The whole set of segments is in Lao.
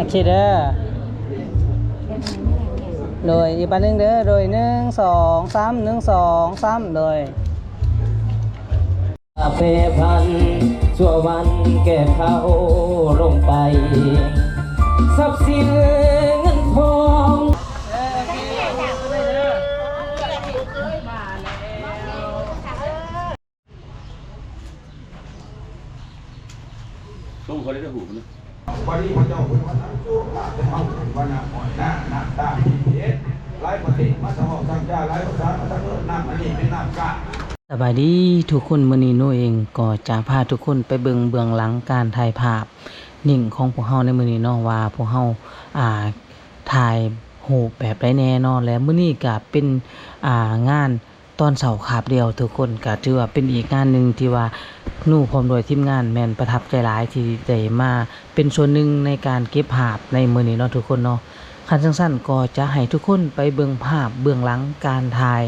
ໂອເຄເດີ ໂດຍ ອີກບາດໜຶ່ງເດີ ໂດຍ ໜຶ່ງ ສອງ ສາມ ໜຶ່ງ ສອງ ສາມ ໂດຍ ກາເຟພັນຊົ່ວວັນແກ່ເຂົາລົງໄປ ຊັບສິນເງິນທອງ. ສົ່ງເຂົາໄດ້ແຕ່ຫູພຸ້ນນະ. ບັດນີ້ພະເຈົ້າເພິ່ນວ່າ ນ້ຳໂຊກ ນ້ຳເປັນເຮົາ ເພິ່ນວ່າ ນ້ຳອ້ອຍ ນ້ຳ ນ້ຳຕາ ພິເສດ ຫຼາຍປະເທດມາສະເຫາະສັງຈາ ຫຼາຍພາສາມາສະເໜີ ນ້ຳອັນນີ້ເປັນນ້ຳກ້າ. ສະບາຍດີທຸກຄົນ, ມື້ນີ້ໜູເອງກໍຈະພາທຸກຄົນໄປເບິ່ງເບື້ອງຫຼັງການຖ່າຍພາບນິ້ງຂອງພວກເຮົາໃນມື້ນີ້ເນາະ ວ່າພວກເຮົາ ອ່າ ຖ່າຍຮູບແບບໃດແດ່ເນາະ. ແລະ ມື້ນີ້ກະເປັນ ອ່າ ງານ ຕອນເຊົ້າຄາບດຽວ ທຸກຄົນກໍຖືວ່າເປັນອີກງານໜຶ່ງທີ່ວ່າໜູພ້ອມດ້ວຍທີມງານແມ່ນປະທັບໃຈຫຼາຍ ທີ່ໄດ້ມາເປັນສ່ວນໜຶ່ງໃນການເກັບພາບໃນມື້ນີ້ເນາະທຸກຄົນເນາະ. ຄັນຈັ່ງຊັ້ນກໍຈະໃຫ້ທຸກຄົນໄປເບິ່ງພາບເບື້ອງຫຼັງການຖ່າຍ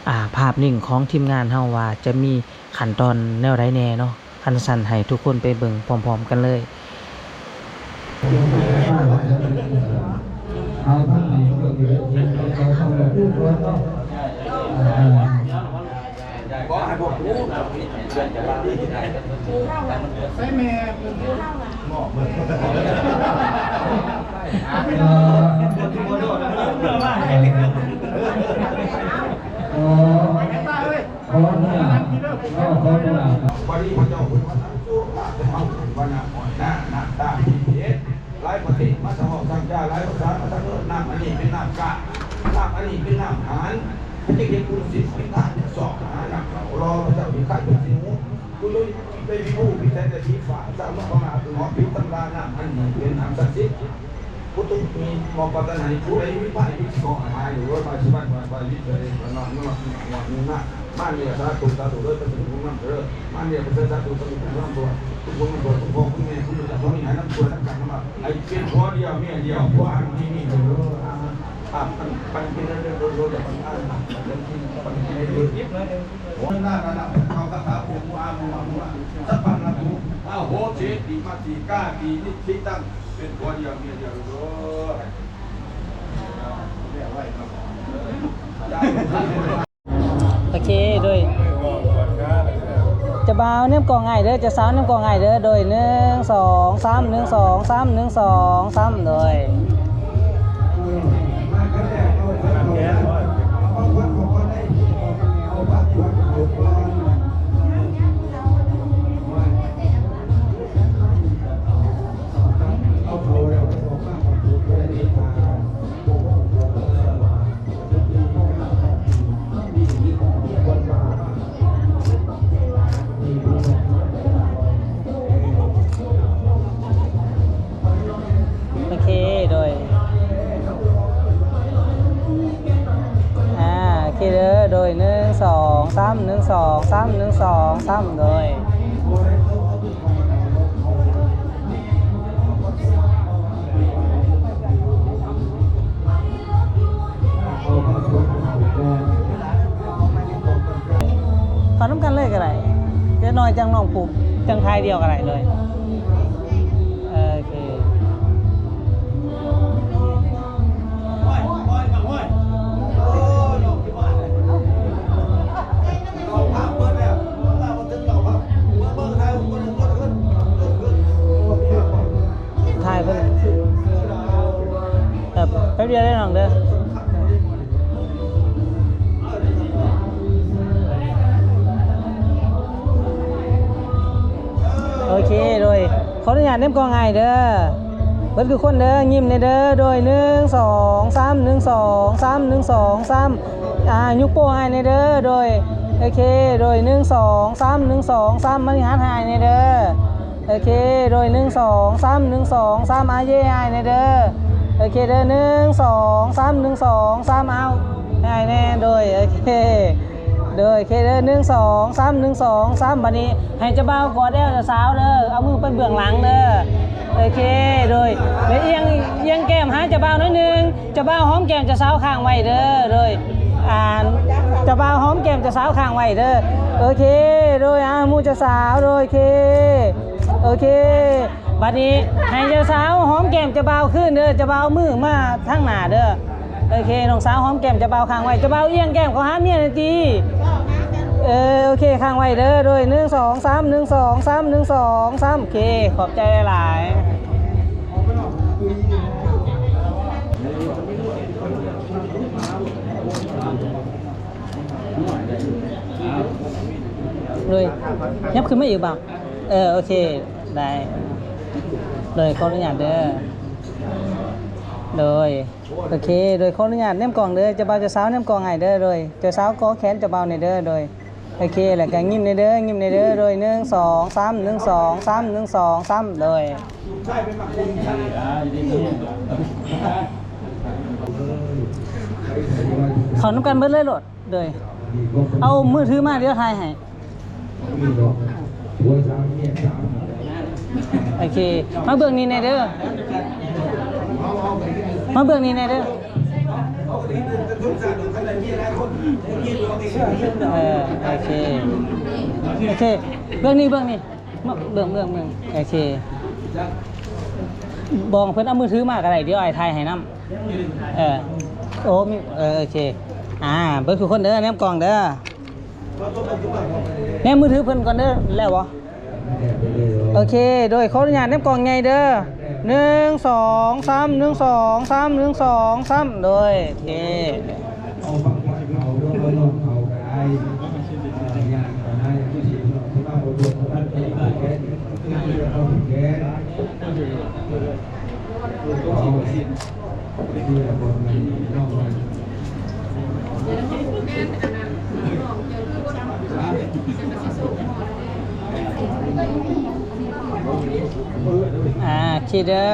ອ່າ ພາບນິ້ງຂອງທີມງານເຮົາວ່າຈະມີຂັ້ນຕອນແນວໃດແດ່ເນາະ. ຄັນຊັ້ນໃຫ້ທຸກຄົນໄປເບິ່ງພ້ອມໆກັນເລີຍ. ຂໍອະນຸຍາດ ຂໍ ຂໍອະນຸຍາດ. ບັດນີ້ພະເຈົ້າເພິ່ນວ່າ ນ້ຳໂຊກ ນ້ຳເປັນເຮົາ ເພິ່ນວ່າ ນ້ຳອ້ອຍ ນ້ຳ ນ້ຳຕາ ພິເສດ ຫຼາຍປະເທດມາສະເຫາະສັງຈາ ຫຼາຍພາສາມາສະເໜີ ນ້ຳອັນນີ້ເປັນນ້ຳກ້າ ນ້ຳອັນນີ້ເປັນນ້ຳຫານ ພະເຈົ້າເຮັດບຸນສິນເປັນທານ ຊອກຫານ້ຳເຂົ້າ ລໍພະເຈົ້າເຮັດຂາຍເປັນສິນ ຜູ້ໄດ້ ໄດ້ວິພູພິໄສແຕ່ສີຟ້າ ສາວເມືອງພະມ້າ ເປັນຫອມຜິດຕຳລາ ນ້ຳອັນນີ້ເປັນນ້ຳສັກສິດ. ຜູ້ທຸກມີໝໍປາຕະໄນ ຜູ້ໃດມີໄພວິດກໍຫາຍໂດຍ ມາສະບັດມາໄພວິດເລີຍ ມາເນາະ ມາເນາະ ມາເນາະ ມາເນາະ ສາທຸ ສາທຸເດີ ໄປເຖິງຜູ້ນຳເດີ ມາເນາະ ໄປເຖິງ ສາທຸ ສາທຸ ຜູ້ນຳດ້ວຍ ທຸກຄົນນຳດ້ວຍ ຄຸນພໍ່ ຄຸນແມ່ ຄຸນເຈົ້າ ຜູ້ມີໃຫ້ນຳຊ່ວຍນຳກັນ ມາໃຫ້ເປັນຜົວດຽວເມຍດຽວ ຜົວອັນນີ້ນີ້ເດີ ອ່າ ປັນ ປັນກິນເດີ ໂດຍ ໂດຍ ປັນ ປັນກິນ ປັນກິນໃຫ້ເດີ. ໂອນານະນະ ເຂົາກະຖາ ໂອ ໂມ ອາ ໂມ ອາ ໂມ ອາ ສັບພັງ ອະ ໂຕ ອະ ໂຫ ເສ ຕິ ມະ ຕິ ກາ ຕິ ນິ ທິ ຕັງ ເປັນຜົວດຽວເມຍດຽວເດີ. ໂອເຄ ໂດຍ ເຈົ້າບ່າວແນມກ້ອງອ້າຍເດີ ເຈົ້າສາວແນມກ້ອງອ້າຍເດີ ໂດຍ ໜຶ່ງ ສອງ ສາມ ໜຶ່ງ ສອງ ສາມ ໜຶ່ງ ສອງ ສາມ ໂດຍ. ໂອເຄ ໂດຍ ອ່າ ໂອເຄເດີ ໂດຍ ໜຶ່ງ ສອງ ສາມ ໜຶ່ງ ສອງ ສາມ ໜຶ່ງ ສອງ ສາມ ໂດຍ. ເຂົ້ານຳກັນເລີຍກໍໄດ້ ຈັກໜ້ອຍຈັ່ງນ້ອງປຸກ ຈັ່ງຖ່າຍດຽວກໍໄດ້ເລີຍ. ໂອເຄ. ຖ່າຍເພິ່ນ ແປັບດຽວເດີນ້ອງເດີ. ໂອເຄ ໂດຍ ຂໍອະນຸຍາດເນັບກ້ອງອ້າຍເດີ ເບິດທຸກຄົນເດີ ຍິ້ມແດ່ເດີ ໂດຍ ໜຶ່ງ ສອງ ສາມ ໜຶ່ງ ສອງ ສາມ ໜຶ່ງ ສອງ ສາມ ອ່າ ຍົກໂປ້ອ້າຍແດ່ເດີ ໂດຍ ໂອເຄ ໂດຍ ໜຶ່ງ ສອງ ສາມ ໜຶ່ງ ສອງ ສາມ ມາລິຫານໃຫ້ອ້າຍແດ່ເດີ. ໂອເຄ ໂດຍ ໜຶ່ງ ສອງ ສາມ ໜຶ່ງ ສອງ ສາມ ອາ ເຢ້ອ້າຍແດ່ເດີ. ໂອເຄເດີ ໜຶ່ງ ສອງ ສາມ ໜຶ່ງ ສອງ ສາມ ອ້າວ ໃຫ້ອ້າຍແດ່ ໂດຍ ໂອເຄ ໂດຍ ໂອເຄເດີ ໜຶ່ງ ສອງ ສາມ ໜຶ່ງ ສອງ ສາມ ບາດນີ້ໃຫ້ເຈົ້າບ່າວກອດແອວເຈົ້າສາວເດີ ເອົາມືໄປເບື້ອງຫຼັງເດີ. ໂອເຄ ໂດຍ ແລະ ອຽງ ອຽງແກ້ມຫາເຈົ້າບ່າວໜ້ອຍໜຶ່ງ ເຈົ້າບ່າວຫອມແກ້ມເຈົ້າສາວຄ້າງໄວ້ເດີ ໂດຍ ອ່າ ເຈົ້າບ່າວຫອມແກ້ມເຈົ້າສາວຄ້າງໄວ້ເດີ. ໂອເຄ ໂດຍ ອ່າ ໝູ່ເຈົ້າສາວ ໂດຍ ໂອເຄ ໂອເຄ. ບັດນີ້ໃຫ້ເຈົ້າສາວຫອມແກ້ມເຈົ້າບ່າວຄືນເດີ. ເຈົ້າບ່າວເອົາມືມາທາງໜ້າເດີ. ໂອເຄ ນ້ອງສາວຫອມແກ້ມເຈົ້າບ່າວຄ້າງໄວ້. ເຈົ້າບ່າວອຽງແກ້ມເຂົ້າຫາເມຍໜ່ອຍຕິ. ເອີ ໂອເຄ ຄ້າງໄວ້ເດີ. ໂດຍ ໜຶ່ງ ສອງ ສາມ ໜຶ່ງ ສອງ ສາມ ໜຶ່ງ ສອງ ສາມ ໂອເຄ ຂອບໃຈຫຼາຍໆ. ໂດຍ ຍັບຂຶ້ນມາອີກບ່າວ. ເອີ ໂອເຄ ໄດ້. ໂດຍ ຂໍອະນຸຍາດເດີ. ໂດຍ ໂອເຄ ໂດຍ ຂໍອະນຸຍາດແນມກ້ອງເດີ. ເຈົ້າບ່າວເຈົ້າສາວແນມກ້ອງໃຫ້ເດີ. ໂດຍ ເຈົ້າສາວກໍແຂນເຈົ້າບ່າວແດ່ເດີ. ໂດຍ ໂອເຄ ແລ້ວກໍຍິ້ມແດ່ເດີ ຍິ້ມແດ່ເດີ. ໂດຍ ໜຶ່ງ ສອງ ສາມ ໜຶ່ງ ສອງ ສາມ ໜຶ່ງ ສອງ ສາມ ໂດຍ ເຂົ້ານຳກັນເບິດເລີຍໂລດ. ໂດຍ ເອົາມືຖືມາ ດຽວຖ່າຍໃຫ້. ໂອເຄ ມາເບິ່ງນີ້ແດ່ເດີ ມາເບິ່ງນີ້ແດ່ເດີ. ເອີ ໂອເຄ ໂອເຄ ເບິ່ງນີ້ ເບິ່ງນີ້ ມາເບິ່ງ ເບິ່ງ ເບິ່ງ ໂອເຄ ບອກເພິ່ນເອົາມືຖືມາກໍໄດ້ ດຽວອ້າຍຖ່າຍໃຫ້ນຳ. ເອີ ໂອ້ ມີ ເອີ ໂອເຄ ອ່າ ເບິ່ງທຸກຄົນເດີ ແນມກ້ອງເດີ. ແນມມືຖືເພິ່ນກ່ອນເດີ ແລ້ວບໍ່? ໂອເຄ ໂດຍ ຂໍອະນຸຍາດແນມກ້ອງໃຫຍ່ເດີ ໜຶ່ງ ສອງ ສາມ ໜຶ່ງ ສອງ ສາມ ໜຶ່ງ ສອງ ສາມ ໂດຍ ໂອເຄ. ອ່າ ໂອເຄເດີ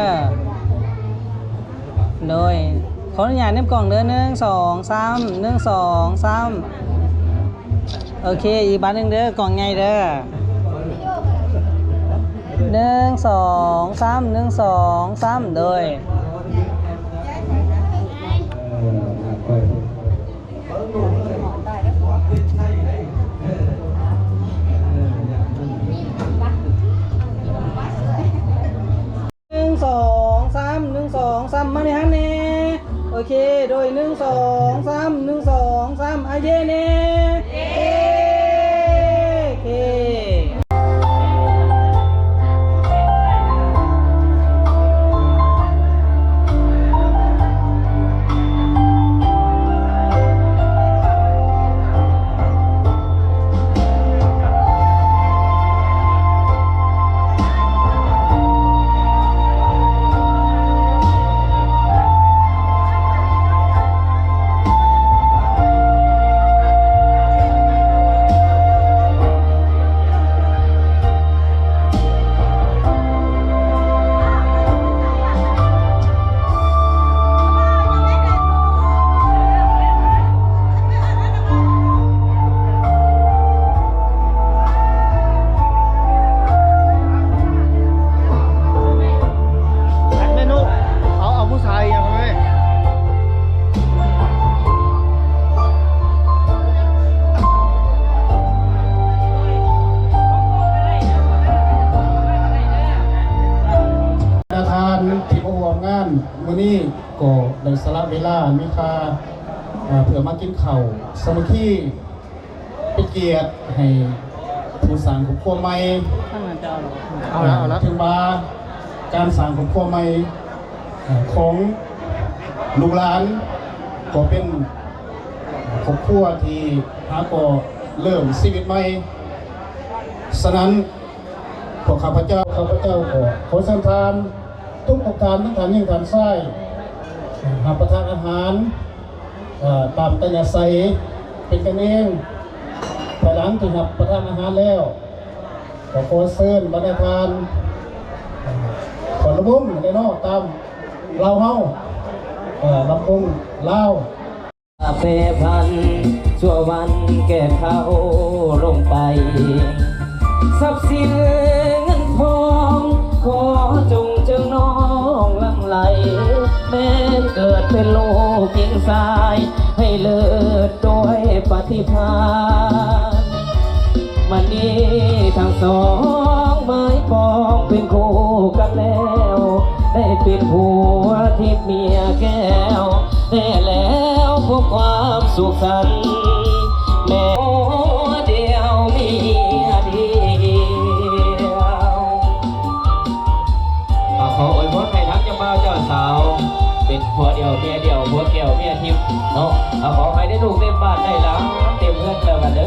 ໂດຍ ຂໍອະນຸຍາດແນມກ້ອງເດີ ໜຶ່ງ ສອງ ສາມ ໜຶ່ງ ສອງ ສາມ ໂອເຄ ອີກບາດໜຶ່ງເດີ ກ້ອງໃຫຍ່ເດີ ໜຶ່ງ ສອງ ສາມ ໜຶ່ງ ສອງ ສາມ ໂດຍ. ໜຶ່ງ ສອງ ສາມ ໜຶ່ງ ສອງ ສາມ ມາໃນຫັ້ນແດ່ ໂອເຄ ໂດຍ ໜຶ່ງ ສອງ ສາມ ໜຶ່ງ ສອງ ສາມ ອາ ເຢ້ແດ່ ເຢ້ ໂອເຄ. ແອັດມິນ ເອົາ ເອົາຜູ້ຊາຍຫຍັງໄປ. ປະທານທີ່ມາຮ່ວມງານມື້ນີ້ ກໍໄດ້ສະຫຼະເວລາອັນມີຄ່າ ເພື່ອມາກິນເຂົ້າສາມັກຄີ ເປັນກຽດໃຫ້ຜູ້ສ້າງຄອບຄົວໃໝ່ ເອົາລະ ເອົາລະ ເຖິງວ່າການສ້າງຄອບຄົວໃໝ່ຂອງລູກຫຼານ ກໍເປັນຄອບຄົວທີ່ຫາກໍເລີ່ມຊີວິດໃໝ່. ສະນັ້ນ ພວກຂ້າພະເຈົ້າ ຂ້າພະເຈົ້າກໍຂໍເຊີນທ່ານ ທຸກໆທ່ານ ທັງທ່ານຍິງ ທ່ານຊາຍ ຮັບປະທານອາຫານ ເອີ ຕາມອັດຕະຍາໄສ ເປັນກັນເອງ. ພາຍຫຼັງທີ່ຮັບປະທານອາຫານແລ້ວ ກໍຂໍເຊີນບັນດາທ່ານ ເອີ ຟ້ອນລຳວົງແດ່ເນາະ ຕາມລາວເຮົາ ເອີ ລຳວົງລາວ. ແປພັນຊົ່ວວັນແກ່ເຂົາລົງໄປ ຊັບສິນເງິນທອງ ຂໍຈົ່ງເຈີນ້ອງຫຼັ່ງໄຫຼ ແມ່ນເກີດເປັນລູກຍິງຊາຍ ໃຫ້ເລີດດ້ວຍປະຕິພານ ມະນີທັງສອງໝາຍປອງ ເປັນຄູ່ກັນແລ ຜົວທິບເມຍແກ້ວ ແຕ່ແລ້ວພົບຄວາມສຸກສັນ ແມ່ຜົວດຽວເມຍດຽວ. ເອົາ ຂໍອວຍພອນໃຫ້ທັງເຈົ້າບ່າວເຈົ້າສາວ ເປັນຜົວດຽວເມຍດຽວ ຜົວແກ້ວເມຍທິບເນາະ. ເອົາ ຂໍໃຫ້ໄດ້ລູກເຕັມບ້ານໄດ້ຫຼານເຕັມເຮືອນແລ້ວກັນເດີ.